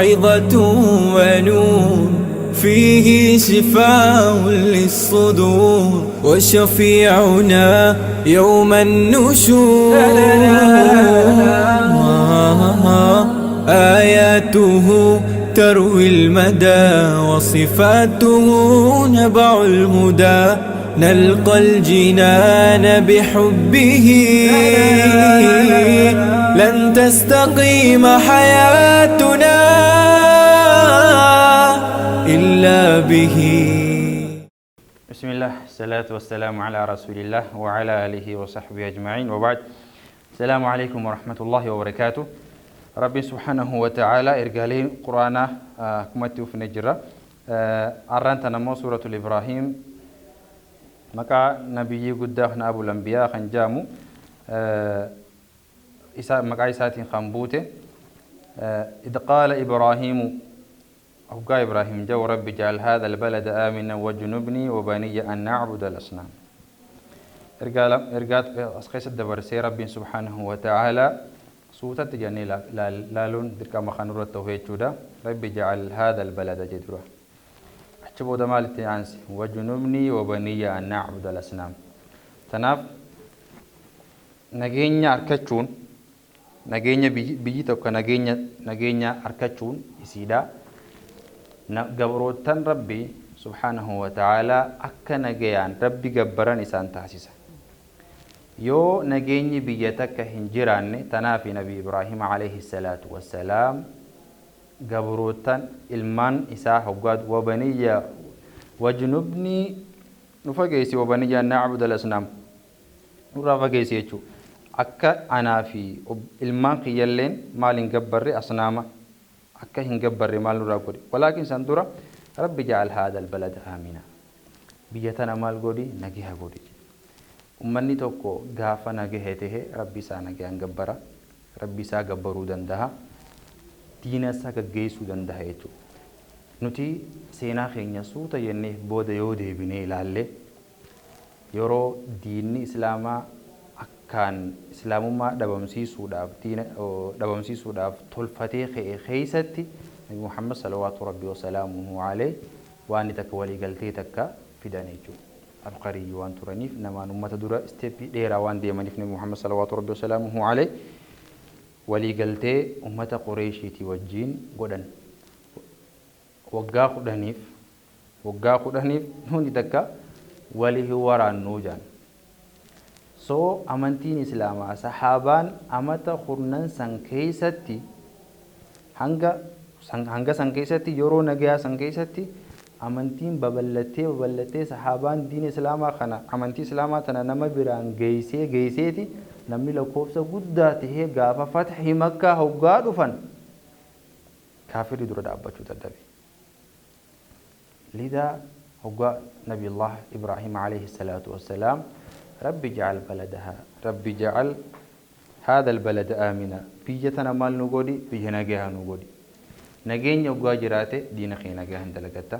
موعظة ونور، فيه شفاء للصدور، وشفيعنا يوم النشور. آياته تروي المدى، وصفاته نبع الهدى، نلقى الجنان بحبه، لن تستقيم حياتنا إلا به. بسم الله، الصلاة والسلام على رسول الله وعلى آله وصحبه أجمعين، وبعد. السلام عليكم ورحمة الله وبركاته. ربي سبحانه وتعالى إرجالين قرآن كمتي في نجرة أرانت نمو سورة الإبراهيم مكا نبي قد أبو الأنبياء خنجامو مكا إساتين خنبوته. إذ قال إبراهيم أبقى إبراهيم جو رب جعل هذا البلد آمنا وجنبني وبني أن نعبد الأصنام. إرقات أسقيس الدبرسي ربي سبحانه وتعالى سوتة تجاني لالون دركا مخانورة توهيد جودا ربي جعل هذا البلد جدرة أحجبو دمالتي عنسي وجنبني وبني أن نعبد الأصنام. تناف نجينيا أركتشون نجينيا بيجي توكا نجينيا أركتشون إسيدا قبروتان ربي سبحانه وتعالى أكا نجيان ربي قبران إسان تحسيسا يو نجيني بيتك هنجران. تنافي نبي إبراهيم عليه الصلاة والسلام قبروتان إلمان إساء حقاد وبني وجنبني نفقيسي وبني أن نعبد الأصنام نرافقيسي يجو أكا أنا في إلمان قيلين مالين قبري أصناما أكا هنقبري مال نراقودي، ولكن سندورة ربي جعل هذا البلد آمنا بيتنا مال قودي نجيها قودي. أمني توكو غافة نجيهته ربي سا نجيها نقبرا ربي سا قبرو دندها دينا سا قجيسو دندها يتو نتي سينا خينيا سوتا ينه بود يودي بني لالي يورو ديني إسلاما كان إسلام ما دبمسي سوداف دين دبمسي سوداف تلفتي خيستي محمد صلوات ربي وسلامه عليه وأن تكولي قلتي تكا في دانيجو أبقري وأن ترنيف نما نمت درا استبي ديرا وأن ديمانيف محمد صلوات ربي وسلامه عليه ولي قلتي أمة قريشي توجين قدن وقا قدنيف هوني تكا ولي هو وران نوجان. سو أمانتين إسلاما صحابان أمتا خرنان سنكيستي هنگا سنكيستي يورو نگيا سنكيستي أمانتين ببلتي صحابان دين إسلاما خنا أمانتي إسلاما تنا نما بران جيسيتي نمي لكوفسا قداته غافة فتح مكة هقادو فن كافر درو دابتشو تدبي. لذا هقا نبي الله إبراهيم عليه الصلاة والسلام ربي جعل بلدها ربي جعل هذا البلد آمنا بيجتنا مال نقودي بيجنا جها نقودي نجين يوجا جراته دين خينا جها دلقتا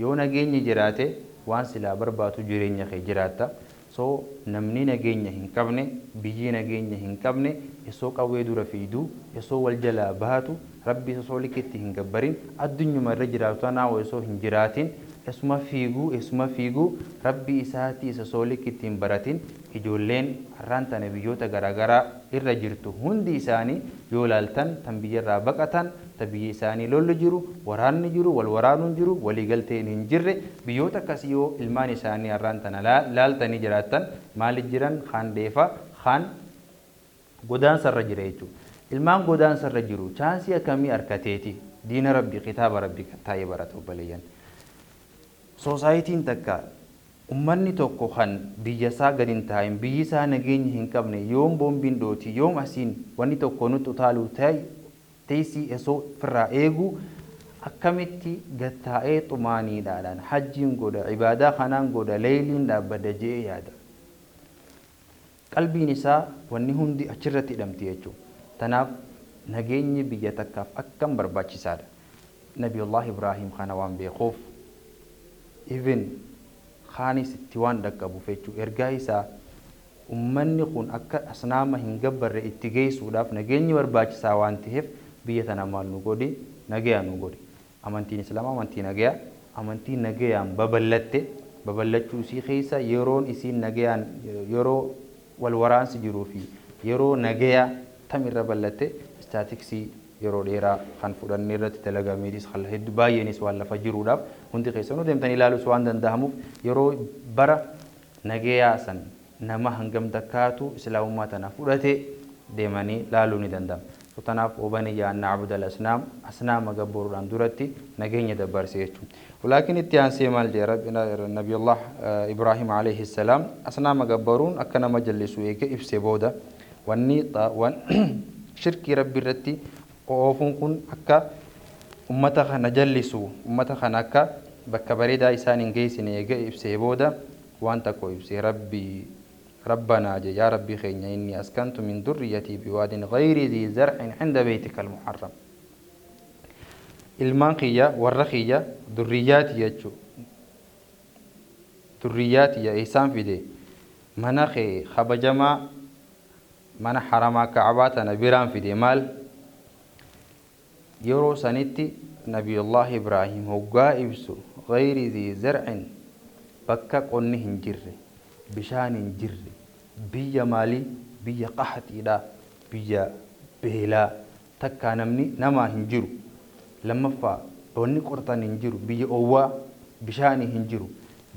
يو نجين جراته وان سلا برباتو جرين يخي جراتا سو نمني نجين هنكبني بيجي نجين هنكبني يسوق أويدو رفيدو يسوق والجلا باتو ربي سولك تهنكبرين الدنيا مرة جراتنا ويسوق هنجراتين اسمه فيغو ربي إساتي سولك تيمبراتين إجولين رانتا نبيوتا غراغرا إرجرتو هندي إساني يولالتن تنبيه رابقتن تبيه إساني لول جرو وران جرو والوران جرو وليقلتين هنجر بيوتا كاسيو إلمان إساني رانتا لالتني جراتن مال جران خان ديفا خان قدان سر جريتو إلمان قدان سر جرو چانسيا كمي أركتيتي دين ربي كتاب ربي تايبرتو بليان سوسايتين تكا أمني توكو خان بيجسا قدين تايم بيجسا نجين هنكبني يوم بومبين دوتي يوم أسين واني توكو نتو تالو تاي تيسي أسو فرا إيغو أكمتي قتائي طماني دالان حجين قودا عبادة خانان قودا ليلين دابدا جي يادا قلبي نساء واني هندي أشرتي دمتي يجو تناف نجين بيجتكاف أكم برباتي سادة نبي الله إبراهيم خانوان بيخوف even خاني ستوان دك أبو فيتشو إرجعيسا أمني خون أك أصنام هنجبر إتجيس وداف نجني ورباج سوان تهف بيتنا مال نقولي Nagaya nu godhi. Amantiin Islaamaa amantii nagayaa, amantii nagayaan babal'atte. Babal'achuu isii keessa yeroon isiin nagayaan, yeroo wal waraansi jiruu fi yeroo nagayaa tam irra bal'atte, istaatiksii yeroo dheeraa kan fudhannee irratti dalagameetis kan hedduu baay'eenis waan lafa jiruudhaaf, hundi keessanuu deemtanii ilaaluus waan danda'amuuf, yeroo bara nagayaa san nama hangam takkaatu islaamummaa tana fudhate deemanii laaluu ni danda'ama. So tanaaf wabaniyya an na'buda al-asnaam, asnaama gabboruudhaan duratti nageenya dabarse jechuudha. Walaakin itti aansee maal jedhe Rabbi? Nabiyullah Ibraahim alayhi salaam asnaama gabbaruun akka nama jallisu eega ibse booda, wanni shirkii Rabbi irratti oofuun kun akka ummata kana jallisu, ummata kana akka bakka bareedaa isaan hin geessine eega ibsee booda, waan tokko ibse. Rabbi ربنا je, yaa Rabbii keenya, إني أسكنت من ذريتي بواد غير ذي زرع عند بيتك المحرم. Ilmaan kiyya, warra kiyya, durriyyaati jechuu, durriyyaati isaan fide mana kee kabajamaa, mana haramaa Kacbaa tana biraan fide. Maal yeroo sanitti Nabiyullah Ibraahim hoggaa ibsu, غير ذي زرع, bakka qonni hin jirre, bishaan hin jirre, biyya maalii, biyya qaxxiidha, biyya beelaa, takkaa namni namaa hin jiru, lammaffaa wanni qortan hin jiru, biyya owwaa, bishaani hin jiru.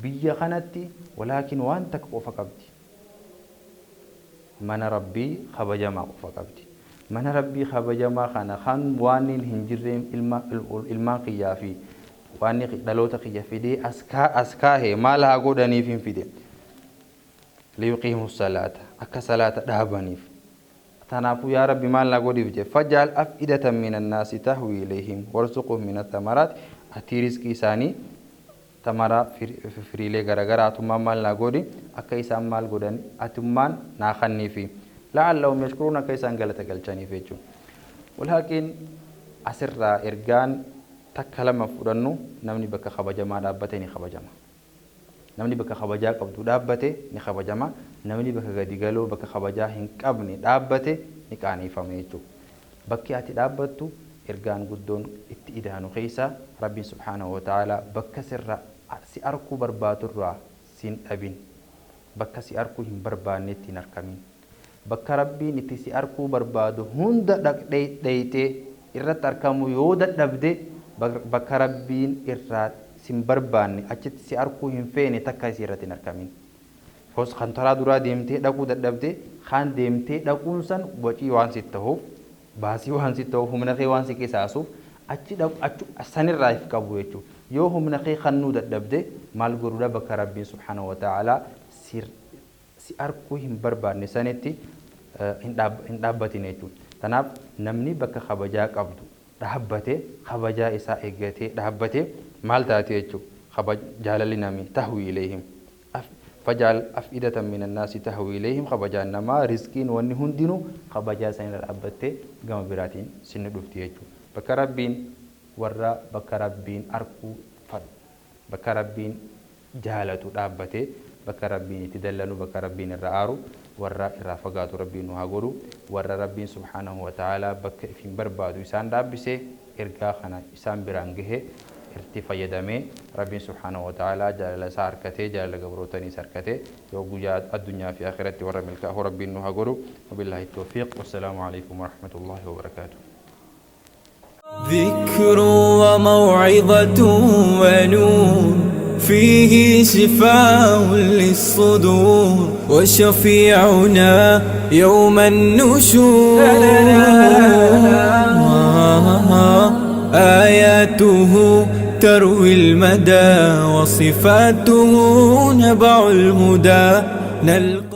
Biyya kanatti walaakin waan takka qofa qabdi, mana Rabbii kabajamaa qofa qabdi. Mana Rabbii kabajamaa kana kan waan hin jirreen ilmaan kiyyaa fi waan dhaloota kiyya fidee as kaahee maal haa godhaniif hin fide? ليقيموا الصلاة, akka salaata dhaabaniif. Tanaafuu yaa Rabbi, maal naa godhiif je? فاجعل أفئدة من الناس تهوي إليهم وارزقهم من الثمرات. Ati rizqii isaanii, tamaraa, firiilee garagaraa atummaan maal naa godhi, akka isaan maal godhan, atummaan naa kanniifi, لعلهم يشكرون, akka isaan galata galchaniif jechuudha. Walhaaqiin asirraa ergaan takka lama fudhannu, namni bakka kabajamaa dhaabbate ni kabajama. Namni bakka kabajaa qabdu dhaabbate ni kabajama. Namni bakka gadi galoo, bakka kabajaa hin qabne dhaabbate ni qaaniifama jechuudha. Bakki ati dhaabbattu, ergaan guddoon itti idaanu keessa, Rabbiin سبحانه وتعالى bakka sirra si arkuu barbaadurraa sin dhabin, bakka si arkuu hin barbaannetti hin arkamin. Bakka Rabbiin itti si arkuu barbaadu hunda dhaqxee irratti arkamu yoo dadhabde, bakka Rabbiin irraa sin barbaanne, achitti si arkuu hin feene takka si irratti hin arkamin. Hos kan taraa duraa deemtee dhaquu dadhabde, kan deemtee dhaquun san wacii waan sitti ta'uuf, baasii waan sitti ta'uuf, humna kee waan si qisaasuuf, achi achi sanirraa if qabu jechuudha. Yoo humna kee kannuu dadhabde maal godhuudha? Bakka Rabbiin سبحانه وتعالى si arkuu hin barbaanne sanitti hin dhaabbatin jechuudha. Kanaaf namni bakka kabajaa qabdu dhaabbate, kabajaa isaa eeggatee dhaabbate maal taate jechuudha? Jaalalli namni تهوي إليهم, فاجعل أفئدة من الناس تهوي إليهم. Kabajaan namaa, rizqiin, wanni hundinuu kabajaa sanirra dhaabbattee gama biraatiin sinni dhufti jechuudha. Bakka Rabbiin warra bakka Rabbiin arkuu fadhu, bakka Rabbiin jaalatu dhaabbatee, bakka Rabbiin itti dallanu, bakka Rabbiin irra aaru warra irraa fagaatu Rabbiin nu haa godhu. Warra Rabbiin سبحانه وتعالى bakka ifin barbaadu isaan dhaabbisee, ergaa kana isaan biraan gahee, itti fayyadamee, Rabbiin سبحانه وتعالى jaalala isaa harkatee, jaalala gabrootaniis harkatee, yoo guyyaa addunyaa fi akhiratti warra milkaa'u Rabbiin nu haa godhu. وبالله التوفيق، والسلام عليكم ورحمة الله وبركاته. ذكر وموعظة ونور، فيه شفاء للصدور، وشفيعنا يوم النشور. آياته تروي المدى، وصفاته نبع الهدى. نلقى